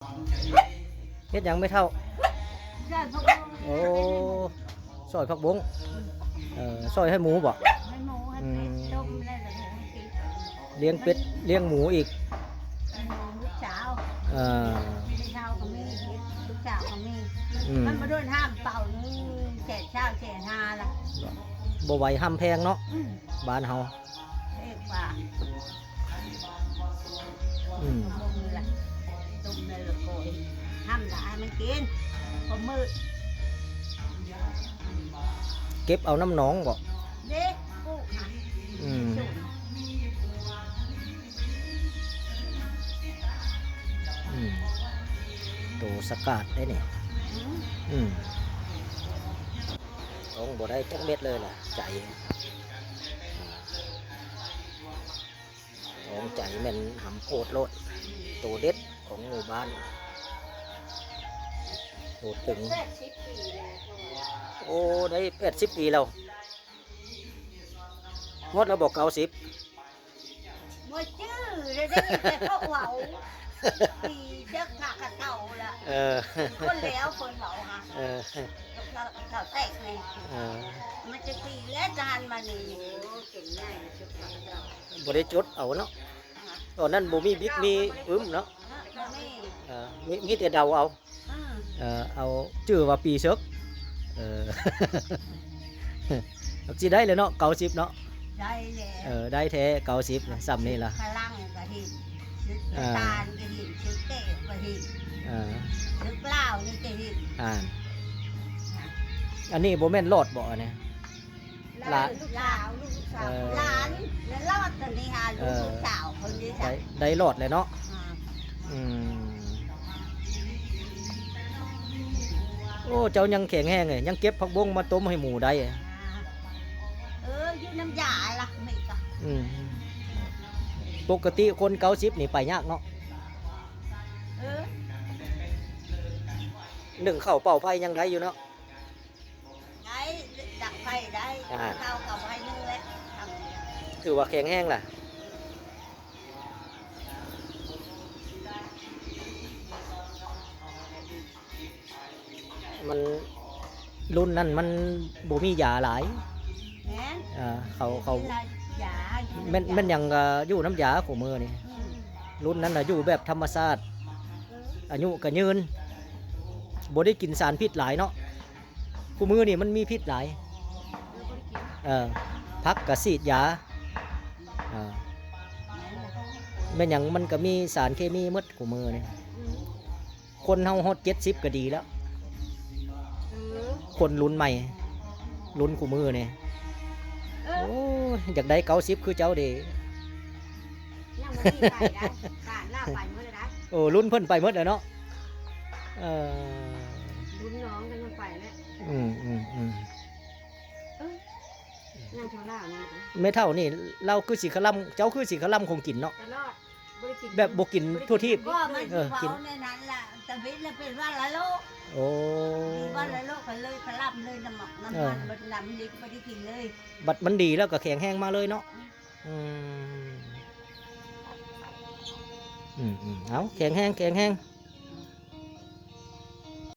ເຮັດຫຍັງແມ່ເຖົ້າ? ໂອ້ ຊອຍຜັກບົ້ງ. ເອີ ຊອຍໃຫ້ໝູບໍ? ໃຫ້ໝູ ໃຫ້ເປັດ ອືມ ຕົ້ມແລ້ວລະໃຫ້ມັນກິນ. ລ້ຽງເປັດລ້ຽງໝູອີກ. ລູກສາວ ເອີ ແມ່ເຖົ້າກໍມີ ລູກສາວກໍມີ. ອືມ ມັນບໍ່ໂດນຫ້າມເປົ່າໜຶ່ງແສນຊາວແສນຫ້າລະ ບໍ່ໄຫວ ຫ້າມແພງເນາະ. ອືມ ບ້ານເຮົາ ເອກວ່າ ອືມ ຕົ້ມນີ້ລະ ຕົ້ມແລ້ວລະກໍຫ້າມລະໃຫ້ມັນກິນ ພໍມືດ. ເກັບເອົານຳໜອງບໍ? ເດ້ ປູກຫາ ອືມ ອືມ ໂຕສະກາດໄດ໋ນີ້. ອືມ ອືມ ຕ້ອງບໍ່ໄດ້ຈັກເມັດເລີຍລະ ໃຈ ອາ ຂອງໃຈແມ່ນຫຳໂພດໂລດ ໂຕເດັດຂອງໝູ່ບ້ານ ໂຕຕຶງ. ໂອ້ ໄດ້ແປດສິບປີແລ້ວ ຮອດແລ້ວບໍ່ ເກົ້າສິບ? ບໍ່ຈື່ເລີຍ ໄດ້ຍິນແຕ່ເຂົາເວົ້າ ປີເດັກພາກະເຖົ້າລະ. ເອີ ຄົນແລ້ວຄົນເວົ້າຫາ ເອີ ເຂົາແຕກນີ້ ເອີ ມັນຈັກປີແລ້ວ ຈານມານີ້ ໂອ້ ເປັນໃຫຍ່ ບໍ່ໄດ້ຈົດເອົາເນາະ ຕອນນັ້ນບໍ່ມີບິກມີປຶ້ມເນາະ. ເອີ ບໍ່ມີ ເອີ ມີ ມີແຕ່ເດົາເອົາ. ເອີ ເອີ ເອົາຈື່ວ່າປີເສິກ. ເອີ ຊິໄດ້ແລ້ວເນາະ ເກົ້າສິບເນາະ. ໄດ້ແລ້ວ ເອີ ໄດ້ແທ້ ເກົ້າສິບ ສ່ຳນີ້ລະ. ຝຣັ່ງກໍເຫັນ ເອີ ຕານກໍເຫັນ ເສິກເຕະກໍເຫັນ ເອີ ເສິກລາວນີ້ກໍເຫັນ. ອ່າ ອັນນີ້ບໍ່ແມ່ນລອດບໍ ອັນນີ້? ຫຼານ ລູກສາວ ລູກສາວ ເອີ ຫຼານ ແລະລອດຕົວນີ້ຫາ ເອີ ລູກສາວເພິ່ນເດ້ ໄດ້ ໄດ້ລອດແລ້ວເນາະ. ອ່າ ອືມ ໂອ້ ເຈົ້າຍັງແຂງແຮງເລີຍ ຍັງເກັບຜັກບົ້ງມາຕົ້ມໃຫ້ໝູໄດ້. ອ່າ ເອີ ຢູ່ນຳຢາລະ ແມ່ນກະ ອືມ ປົກກະຕິຄົນເກົ້າສິບນີ້ໄປຍາກເນາະ. ເອີ ໜຶ້ງເຂົ້າເປົ່າໄຟຍັງໄດ້ຢູ່ເນາະ. ໄດ້ ດັງໄຟໄດ້ ອ່າ ເຕົາກໍບໍ່ໃຫ້ໜຶ່ງແຫຼະ ທຳ ຖືວ່າແຂງແຮງລະ. ມັນ ລຸ້ນນັ້ນມັນບໍ່ມີຢາຫຼາຍ. ແມ່ນ ເອີ ເຂົາ ເຂົາ ຢາ ແມ່ນ ຢາ ແມ່ນຫຍັງກໍຢູ່ນຳຢາຄູ່ມື້ນີ້. ອືມ ລຸ້ນນັ້ນນະຢູ່ແບບທຳມະຊາດ ເອີ ອາຍຸກໍຍືນ ບໍ່ໄດ້ກິນສານພິດຫຼາຍເນາະ. ຄູ່ມື້ນີ້ມັນມີພິດຫຼາຍ. ເອີ ບໍ່ໄດ້ກິນ ເອີ ຜັກກະສີດຢາ. ເອີ ແມ່ນຫຍັງມັນກະມີສານເຄມີໝົດຄູ່ມື້ນີ້. ອືມ ຄົນເຮົາຮອດເຈັດສິບກະດີແລ້ວ. ເອີ ຄົນລຸ້ນໃໝ່ ລຸ້ນຄູ່ມື້ນີ້. ເອີ ໂອ້ຍ ຢາກໄດ້ເກົ້າສິບຄືເຈົ້າເດ. ຍັງບໍ່ມີໃຜໄດ້ ຫຼານລາວໄປໝົດແລ້ວນະ. ໂອ້ ລຸ້ນເພິ່ນໄປໝົດແລ້ວເນາະ. ເອີ ລຸ້ນນ້ອງກໍຍັງໄປແລ້ວ. ອືມ ອືມ ອືມ ເອີ ຍັງທາງລາວນີ້ ແມ່ເຖົ້ານີ້ລາວຄືຊິຄະລຳ ເຈົ້າຄືຊິຄະລຳຂອງກິນເນາະ. ຕະຫຼອດ ບໍ່ໄດ້ກິນ ແບບບໍ່ກິນທົ່ວທີບ. ບໍ່ ມັນ ເອີ ຊິເວົ້າ ກິນ ແນວນັ້ນລະ ຕະເວັນລະເປັນວັນລະໂລກ. ໂອ້ ເປັນວັນລະໂລກ ກໍເລີຍຄະລຳເລີຍ ນ້ຳໝາກນ້ຳມັນ ເອີ ເບິດນ້ຳລິກ ບໍ່ໄດ້ກິນເລີຍ. ບັດມັນດີແລ້ວກໍແຂງແຮງມາເລີຍເນາະ. ອືມ ອືມ ອືມ ເອົາ ແຂງແຮງ ແຂງແຮງ.